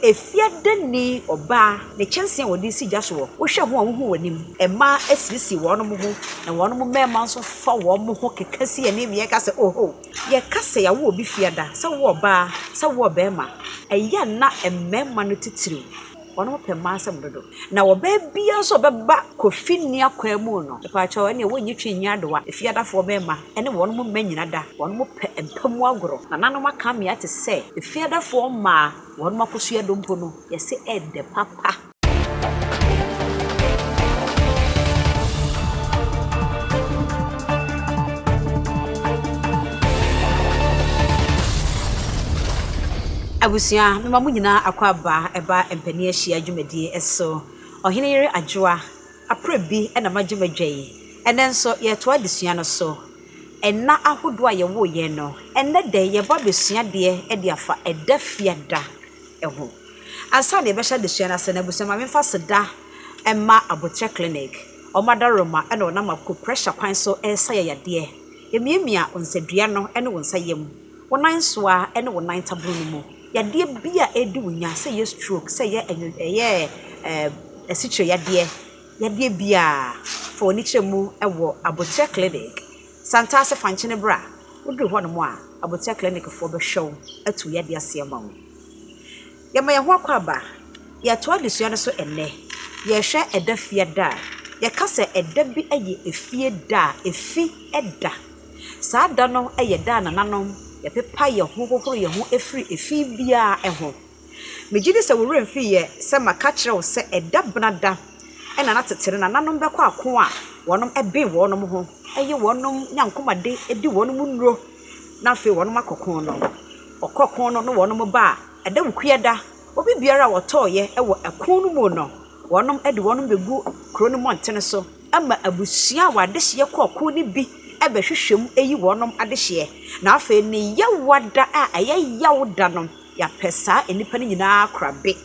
Efiadani ɔbaa, ne kyɛnsee a wɔde resi gya soɔ, wohwɛ ho a wohu w'anim. Mmaa asiesie wɔn ho, na wɔn mmarima nso fa wɔn ho keka si anim yɛka sɛ oho. Yɛka sɛ yɛawo obi fiada, sɛ wo ɔbaa, sɛ wo ɔbarima, ɛyɛ a na mmarima no titiriw, wɔn pɛ mmaa asɛm dodo. Na ɔbaa biara nso a ɔbɛba Kofi nni akwaa mu no, mepaakyɛw ɛneɛ wɔnnyi twi nnyi adowa. Efiadafoɔ mmarima ne wɔn mma nyina da, wɔn pɛ mpa mu agorɔ. Nananom aka amea te sɛ efiadafoɔ mmaa. Wɔnom akosua dompo no yɛse ɛdɛ papa. Abusua, mema mo nyinaa akwaaba ɛba mpanin ahyia dwumadie so. Ɔhene yere Adwoa, aprɛ bi na magye m'adwa yi. Ɛnɛ nso yɛretoa adesua no so. Nna ahodoɔ a yɛwoo yɛn no, ɛnnɛ da yi yɛreba abɛsua adeɛ de afa ɛda fiada ho. Ansa na yɛbɛhyɛ adesua no ase no, abusua ma memfa aseda mma Aboterɛ Clinic. Wɔn adaworoma na wɔnam acupressure kwan so resa yɛn yadeɛ. Yɛmiamia wo nsadua no ne wo nsa yam, wo nan nsoa ne wo nan taboro no mu. Yadeɛ bi a ɛredi wo nya, sɛ ɛyɛ stroke, sɛ ɛyɛ ɛyɛ ɛɛ asikyire yadeɛ, Yadeɛ biara, fa w'ani kyerɛ mu wɔ Aboterɛ Clinic, Santase Fankyene bra. Woduru hɔnom a, Aboterɛ Clinic foɔ bɛhwɛ wo atu wo yadeɛ ase ama wo. Yɛma yɛn ho akwaaba. Yɛretoa adesua no so ɛnnɛ. Yɛrehwɛ ɛda fiada a. Yɛka sɛ ɛda bi yɛ efie da a, efi da. Saa da no yɛ da a nananom yɛpepa yɛn ho hohoro yɛn ho firi efi biara ho. Megye di sɛ wo werɛ mfii yɛ sɛ maka kyerɛ wo sɛ ɛda benada na na tete no nananom bɛkɔ ako a wɔnom ben wɔnom ho, ye wɔnom nyankomade, di wɔnom nnuro na afei wɔnom akɔ ko no. Wɔkɔ ko no na wɔnom ba a, ɛda wukuada, obi biara a wɔtɔɔeɛ wɔ ɛko no mu no, wɔnom de wɔnom bɛgu kuro no mmɔntene so ma abusua a wɔn adehyeɛ kɔɔ ko no bi bɛhwehwɛ mu yi wɔnom adehyeɛ. Na afei ne yawada a ɛyɛ yaw da no, Yɛapɛ saa nnipa no nyinaa korabe.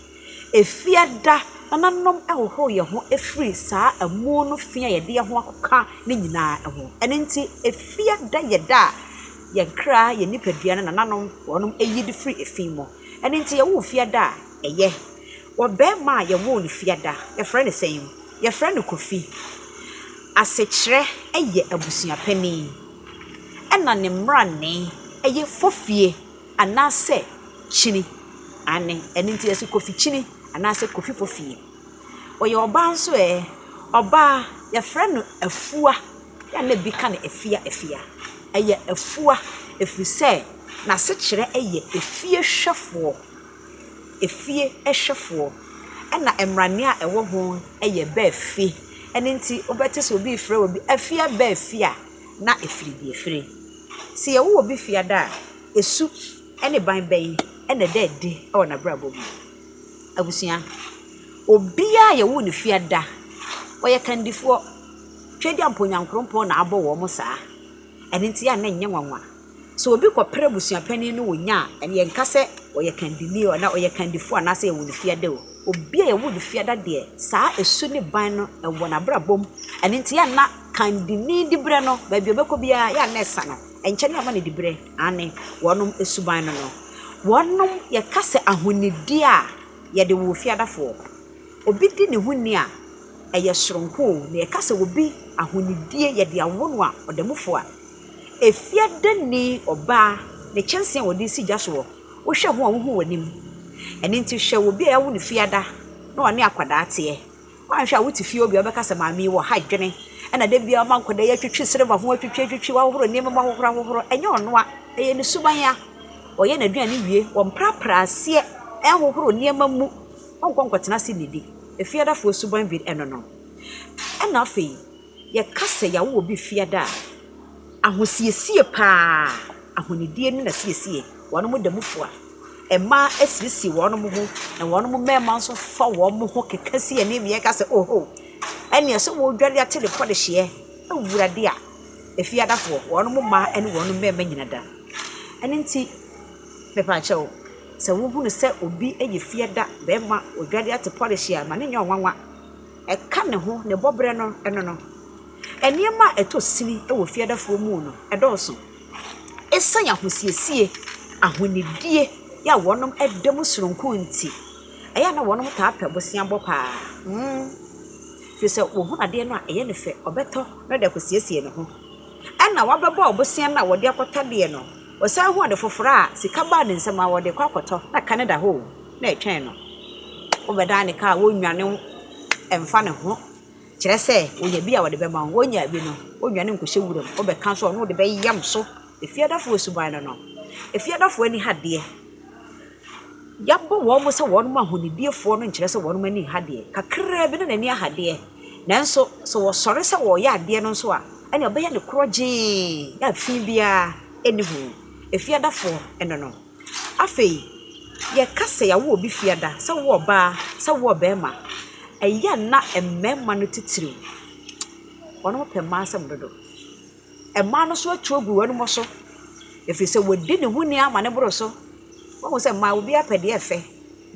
Efiada, nananom hohoro yɛn ho firi saa amu no fi a yɛde yɛn ho akɔka no nyinaa ho. Ɛno nti, efiada yɛ da a yɛn kra, yɛn nipadua no, nananom wɔnom yi de firi efi mu. Ɛno nti, yɛwo wo fiada a, ɛyɛ. Wɔ barima a yɛwoo no fiada, yɛfrɛ no sɛn? Yɛfrɛ no Kofi. Asekyerɛ yɛ abusuapanin. Ɛna ne mmrane yɛ fofie. Anaasɛ kyini, aane, ɛno nti yɛse Kofi kyini anaasɛ Kofi fofie. Ɔyɛ ɔbaa nso ɛ, ɔbaa yɛfrɛ no Afua, yɛ a na bi ka no Afia Afia. Ɛyɛ Afua ɛfiri sɛ n'asekyerɛ yɛ efie hwɛfoɔ, efie hwɛfoɔ. Ɛna mmrane a ɛwɔ ho yɛ Baafi, ɛno nti wobɛte sɛ obi refrɛ obi Afia Baafi a, na ɛfiri deɛ ɛfiri. Sɛ yɛwo obi fiada a, su ne ban bɛn na ɛda adi wɔ n'abrabɔ mu? Abusua, obiara a yɛwoo no fiada, ɔyɛ kandifoɔ. Tweaduampɔ Nyankoropɔn na abɔ wɔn saa. Ɛno nti a na ɛnyɛ nwanwa. Sɛ obi kɔpere abusuapanin no wɔ nya a, ɛno yɛnka sɛ ɔyɛ kandini anaa ɔyɛ kandifoɔ anaasɛ yɛwoo no fiada o. Obi a yɛwoo no fiada deɛ, saa su ne ban no wɔ n'abrabɔ mu. Ɛno nti a na kandini diberɛ no, baabi a ɔbɛkɔ biara, yɛ a na ɛsa no. Ɛnkyɛ ne ama no diberɛ, aane, wɔnom suban no no. Wɔnom, yɛka sɛ ahonidie a, yɛde woo fiadafoɔ. Obi di ne ho ni a, ɛyɛ soronko o, na yɛka sɛ obi ahonidie, yɛde awo no a, ɔda mu fo a. Efiadani ɔbaa, ne kyɛnsee a wɔde resi gya soɔ, wohwɛ ho a wohu w'anim. Ɛno nti hwɛ obi a yɛawo no fiada na ɔne akwadaa teɛ. Woanhwɛ a wote fie hɔ bi a wobɛka sɛ maame yi wɔ ha dwene ɛna da biara ɔma nkwadaa yi atwitwi sereba ho atwitwi atwitwi wahohoro nneɛma mu ahohoro ahohoro. Ɛnyɛ ɔno a, ɛyɛ ne suban a. Ɔyɛ n'aduane wie, ɔmprapra aseɛ ɛnhohoro nneɛma mu, ɔnkɔ nkɔtena ase nnidi. Efiadafoɔ suban bi ɛno no. Ɛna afei yɛka sɛ yɛawo obi fiada a, ahosiesie paa, ahonidie ne n'asiesie, wɔnom da mu fua. Mmaa asiesie wɔn ho, na wɔn mmarima nso fa wɔn ho keka si anim yɛ ka sɛ oho, ɛnneɛ sɛ wɔredware ate ne pɔlehyeɛ, Awurade a, efiadafoɔ, wɔn mmaa ne wɔn mmarima nyina da. Ɛno nti, mepaakyɛw, sɛ wohunu sɛ obi yɛ fiada barima ɔdware ate pɔlehyeɛ a, ma no nyɛ wo nwanwa. Ɛka ne ho, ne bɔberɛ no, ɛno no. Nneɛma a ɛtɔ sini wɔ fiadafoɔ mu no, ɛdɔɔso. Esiane ahosiesie, ahonidie a wɔn da mu sononko nti. Ɛyɛ a na wɔnom taa pɛ bosea bɔ paa. Mm. Firi sɛ wɔhunu adeɛ no a, ɛyɛ no fɛ, ɔbɛtɔ na ɔde akɔsiesie ne ho. Ɛna wabɛbɔ ɔbosea no a wɔde akɔtɔ adeɛ no, ɔsan hu ade foforɔ a sika baa ne nsam a wɔde rekɔ akɔtɔ, na ka no da hɔ o, na ɛtwɛn no. Wobɛdan ne ka a, wɔnnwane wo, ɛmfa ne ho. Kyerɛ sɛ, wɔnya bi a wɔde bɛma wo, wɔnnya bi no, wɔnnwane nkɔhyɛ wuram. Wobɛka nso a, ɔno wode bɛyam so. Efiadafoɔ suban no no, efiadafoɔ ani ha deɛ. Yɛabɔ wɔn sɛ wɔn ahonidiefoɔ no nkyerɛ sɛ wɔn ani nha deɛ. Kakraa bi na n'ani aha deɛ. Nanso sɛ wɔsɔre sɛ wɔreyɛ adeɛ no nso a, ɛnneɛ ɔbɛyɛ no korɔgyee a fi biara nni ho. Efiadafoɔ no no. Afei, yɛka sɛ yɛawo obi fiada, sɛ wo ɔbaa, sɛ wo ɔbarima, ɛyɛ a na mmarima no titiriw, wɔpɛ mmaa asɛm dodo. Mmaa no nso atu agu wɔn so, ɛfiri sɛ wɔdi ne ho ni ama no boro so. Woahu sɛ mmaa, obiara pɛ deɛ ɛfɛ.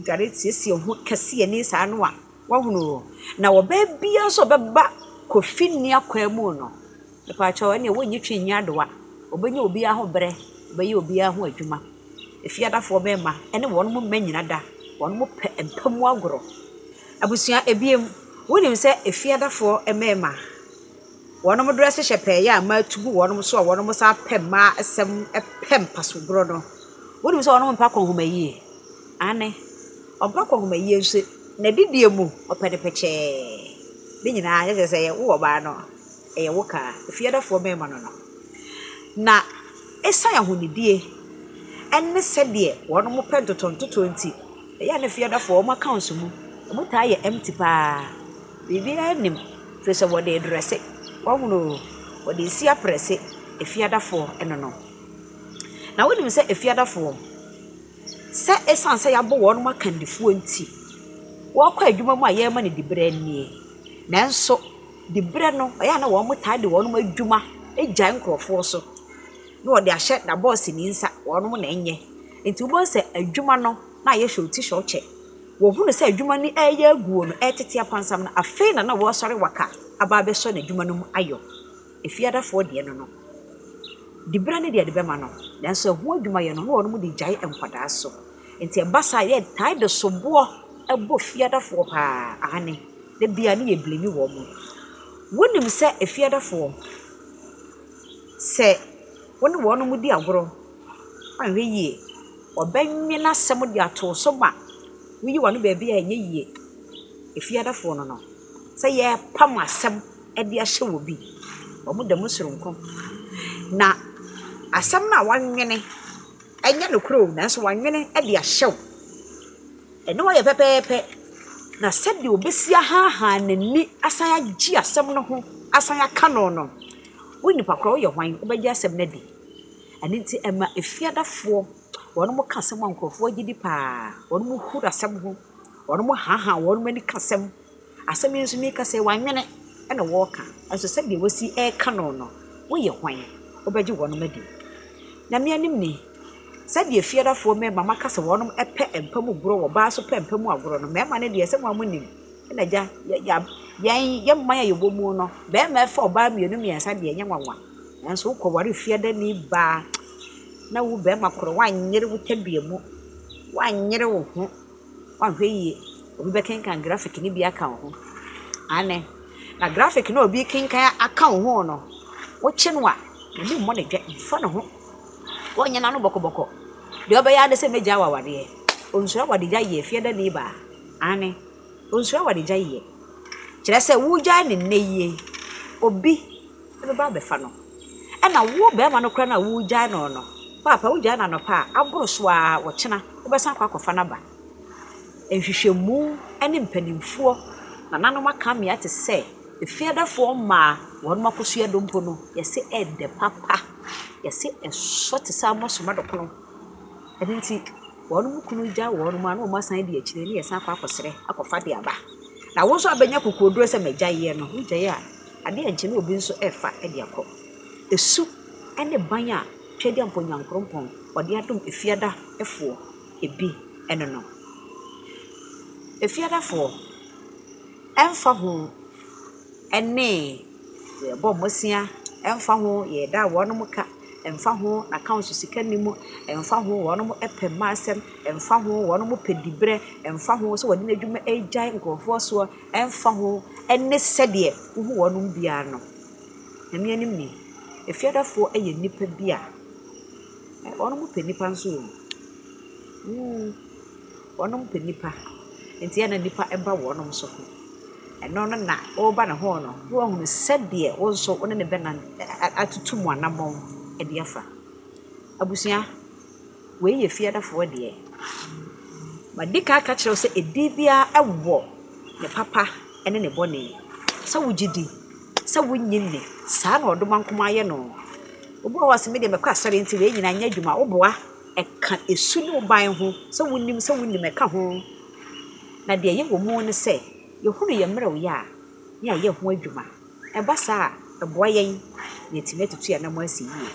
Dware siesie wo ho kɛse ani saa no a, woahunu o. Na ɔbaa biara nso a ɔbɛba Kofi nni akwaa mu no, mepaakyɛw ɛnneɛ wonnye twi nyɛ adowa. Ɔbɛnya obiara ho berɛ, ɔbɛyɛ obiara ho adwuma. Efiadafoɔ mmarima ne wɔn mma nyina da, wɔn pɛ mpa mu agorɔ. Abusua, ebiem, wonim sɛ efiadafoɔ mmarima Wɔnom drɛse hyɛ pɛɛyɛ a mmaa tu gu wɔnom so a wɔnom san pɛ mmaa asɛm pɛ mpasogorɔ no. Wonim sɛ wɔnom mpa kɔnhoma yie? Aane, ɔmpa kɔnhoma yie nso n'adidie mu ɔpɛ no pɛkyɛɛ. Ne nyinaa nyɛ kyerɛ sɛ ɛyɛ wo ɔbaa no, ɛyɛ wo kaa. Efiadafoɔ mmarima no no. Na ɛsiane ahonidie ɛne sɛdeɛ wɔnom pɛ ntotontotoɔ nti, ɛyɛ a na efiadafoɔ wɔn accounts mu, wɔtaa yɛ empty paa. Biribiara nnim, firi sɛ wɔde redrɛse. Woahunu o, wɔde resi aprɛse, efiadafoɔ no no. Na wonim sɛ efiadafoɔ, sɛ ɛsiane sɛ yɛabɔ wɔn akandifoɔ nti, wɔkɔ adwuma mu a yɛrema no diberɛ nie. Nanso diberɛ no, ɛyɛ a na wɔtaa de wɔn adwuma gyae nkurɔfoɔ so, na wɔde ahyɛ n'abɔɔseni nsa, wɔn na ɛnyɛ. Nti wobɛhu sɛ adwuma no, na ayɛ hyɛwti-hyɛwkyɛ. Wɔhunu sɛ adwuma no reyɛ aguo no, ɛretete apansam no, afei na na wɔresɔre waka aba abɛsɔ n'adwuma no mu ayɔ. Efiadafoɔ deɛ no no, diberɛ ne deɛ de bɛma no, nanso ɛho adwumayɛ no, na wɔnom de gyae nkwadaa so. Nti ɛba saa a, yɛtaa de soboɔ bɔ fiadafoɔ paa, aane, da biara ne yɛ blame wɔn. Wonim sɛ efiadafoɔ, sɛ wo ne wɔnom di agorɔ, woanhwɛ yie, Wɔbɛnwene asɛm de ato wo so ma woyi w'ano baabi a ɛnyɛ yie. Efiadafoɔ no no, sɛ yɛrepam asɛm de ahyɛ wɔ bi, wɔda mu soronko. Na asɛm no a wɔanwene, ɛnyɛ nokorɛ o, nanso wɔanwene de ahyɛ wo. Ɛne wo ayɛ pɛpɛɛpɛ. Na sɛdeɛ ɔbɛsi ahaahaa n'ani asan agye asɛm no ho asan aka no no, wo nipa korɔ woyɛ hwan? Wobɛgye asɛm no adi. Ɛno nti ɛma efiadafoɔ, wɔn ka asɛm a nkurɔfoɔ gye di pa ara. Wɔn huri asɛm ho, wɔn haahaa wɔn ani ka asɛm. Asɛm yi nso meka sɛ wɔanwene na wɔreka. Nanso sɛdeɛ wɔsi reka no no, woyɛ hwan? Wobɛgye wɔn adi? Nyame anim ni, sɛdeɛ efiadafoɔ mmarima maka sɛ wɔn pɛ mpa mu gorɔ, ɔbaa nso pɛ mpa mu agorɔ no, mmarima no deɛ sɛ mo ara monim. Ɛna agya, yɛ, yɛn, yɛn man a yɛwɔ mu no, barima ɛfa ɔbaa mmienu mmiɛnsa deɛ ɛnyɛ nwanwa. Nanso wokɔware fiadani baa na wo barima korɔ woanyere wo tadua mu, woanyere wo ho, woanhwɛ yie, obi bɛkenkan graphic no bi aka wo ho. Aane, na graphic no a obi rekenkan aka wo ho no, wokye no a, n'ani mmɔ ne dwɛ, mfa ne ho. Ɔnyɛ n'ano bɔkɔbɔkɔ. Deɛ ɔbɛyɛ ara ne sɛ mɛgyaa wo awareɛ. Ɔnsuro awadegya yɛ fiadani baa. Aane, ɔnsuro awadegya yɛ. Kyerɛ sɛ wogyae no nnɛ yie, obi bɛba abɛfa no. Ɛna wo barima no koraa no a woregyae no no, paapa wogyae no anɔpa a, aboro so ara ɔkyena wobɛsan akɔ akɔfa no aba. Nhwehwɛmu ne mpanimfoɔ, nananom aka amea te sɛ efiadafoɔ mmaa wɔn akosua dompo no, yɛse ɛdɛ papa, yɛse ɛsɔ te sɛ amɔsoma dɔkono. Ɛno nti, wɔn kunu gya wɔn a na wɔasan adi akyire ne yɛsan akɔ akɔsrɛ akɔfa de aba. Na wo nso abɛnya kokoɔduro sɛ magyaeɛ no, wogyae a, Adeɛ nkyɛ na obi nso refa de akɔ. Esu ne ban a Tweaduampɔn Nyankoropɔn ɔde adom Efiadafoɔ ebi ne no. Efiadafoɔ, ɛmfa ho ne yɛbɔ mmosea, ɛmfa ho yɛda wɔnom ka, Ɛmfa ho n'account so sika nni mu, ɛmfa ho wɔnom pɛ mma asɛm, ɛmfa ho wɔnom pɛ diberɛ, ɛmfa ho sɛ wɔde n'adwuma regyae nkurɔfoɔ soɔ, ɛmfa ho ne sɛdeɛ wohu wɔnom biara no. Nyame anim ni, Efiadafoɔ yɛ nnipa bi a wɔnom pɛ nnipa nso o. Mm, wɔnom pɛ nnipa. Nti ɛyɛ na nnipa ba wɔnom so ho. Ɛno no na woreba ne ho no, na wahunu sɛdeɛ wo nso wo ne no bɛnan atutu mo anammɔn de afa. Abusua, wei yɛ fiadafoɔ deɛ. Madi kan aka kyerɛ wo sɛ edin biara wɔ ne papa ne ne bɔne. Sɛ wogye di, sɛ wonnye nni, saa na ɔdomankoma ayɛ no. Obi wɔ hɔ a ɔse me deɛ mɛkɔ asɔre nti wei nyinaa nyɛ adwuma. Woboa, ɛka esu ne wo ban ho, sɛ wonim sɛ wonnim ɛka ho. Na deɛ ɛyɛ wɔ mu ne sɛ, yɛhunu yɛn mmerɛwyɛ a, ne yɛayɛ ho adwuma. Ɛba saa a, ɛboa yɛn na yɛatumi atutu yɛn anammɔn asi yie.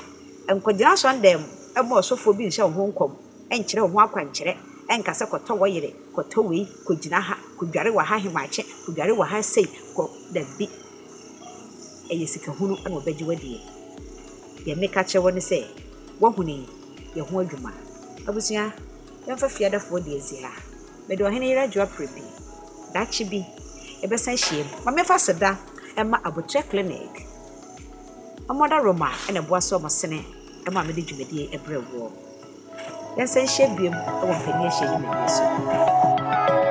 Nkɔgyina asɔredan mu mma ɔsɔfoɔ bi nhyɛ wo ho nkɔm, nkyerɛ wo ho akwankyerɛ, nka sɛ kɔtɔ wɔyere, kɔtɔ wei, kɔgyina ha, kɔdware wɔ ha hemakye, kɔdware wɔ ha sei, kɔ, dabi. Ɛyɛ sikahunu na wɔbɛgye wo adie. Deɛ meka kyerɛ wo ne sɛ, woahunu yi, yɛ ho adwuma. Abusua, yɛmfa fiadafoɔ deɛ nsi ha. Mede Ɔhene Yere Adwoa Prepi. Daakye bi, yɛbɛsan ahyiam. Ma memfa aseda mma Aboterɛ Clinic. Ɔmɔda Roma na ɛboa sɛ ɔmo sene ma mede dwumadie yi brɛ woɔ. Yɛnsan nhyia biom wɔ mpanin ahyia dwumadie so.